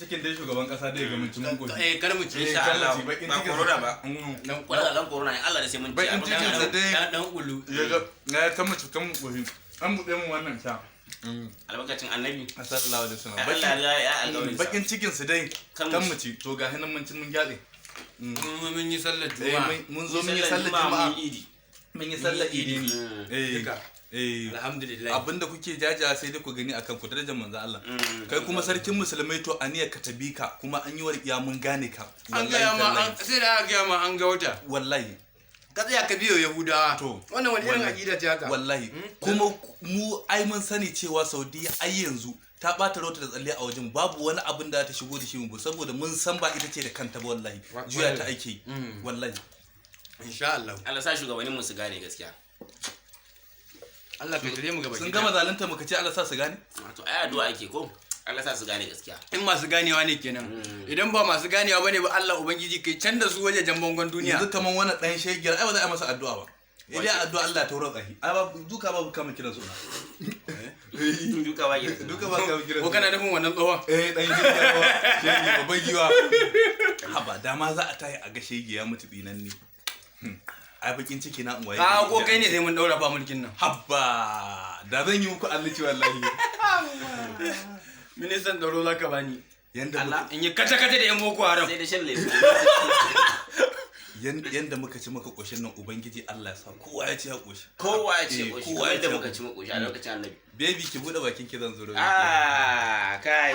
cikin dai shugaban kasa dai ga mun ci mun goshi. Eh, kar mu ci. Eh, Insha kar mu Allah. ci, bakin Ba cikin corona ba. Dan Wala zan corona ne, Allah da sai mun ci. Bakin cikin sa dai dan dan ulu. ya ga ya kan mu ci kan mu goshi. An buɗe mu wannan sha. Albarkacin Annabi. Sallallahu alaihi wasallam. Ai, Allah ya alƙawarin sa. Bakin cikin su dai Kan kan mu mu ci, to ga hinan mun ci mun gyatse. Mun yi sallar Eh, Juma'a. mun zo mun yi sallar Juma'a. Mun yi Idi. Mun yi sallar Idi ne. Eh. Duka. Eh. Alhamdulillah. Abinda kuke jaja sai dai ku gani akan ku darajar manzo Allah. Kai kuma sarkin musulmai, to aniyar ka tabi ka, kuma an yi warkiya mun gane ka. An gaya ma sai da aka gaya ma an ga wata. Wallahi. Ka tsaya ka biyo Yahudawa. To. Wannan wani irin Wallahi. aƙida ce haka? Wallahi kuma mu ai mun sani cewa Saudiya ai yanzu ta bata rota da tsalle a wajen, babu wani abin da ta shigo da shi mu, saboda mun san ba ita ce da kanta ba, wallahi juya ta ake yi. Wallahi. Insha Allah. Allah sa shugabannin mu su gane gaskiya. Allah ka tare mu gaba. Sun gama zalunta muka ce Allah sa su gane. To ai addu'a ake ko? Allah sa su gane gaskiya. In masu ganewa ne kenan. Idan ba masu ganewa bane ba, Allah ubangiji kai can da su wajejen bangon duniya. Yanzu kaman wannan dan shegiyar ai ba za a yi masa addu'a ba. Idan addu'a Allah ta wurin tsahi ai ba duka babu kama kiran suna. Duka ba ke. Duka ba kama kiran Ko suna. kana nufin wannan tsohon? Eh, dan shegiyar ba shege babban giwa. Haba, dama za a tayi a ga shege ya mutu tsinanne. Ai bakin ciki na in waye Ka ko kai ne sai mun daura ba mulkin nan. Habba, da zan yi muku allici wallahi. Ministan tsaro zaka bani. Yanda Allah. muka In yi kace kace da yan Boko Haram. Sai da shan lemu. Yanda muka ci muka koshin nan, ubangiji Allah ya sa kowa ya ci ya koshi. Kowa ya ce Eh, koshi. kowa ya Kamar yadda ce muka ci makoshi a lokacin Annabi. Baby, ki bude bakin ki, zan zuro. Ah, kai.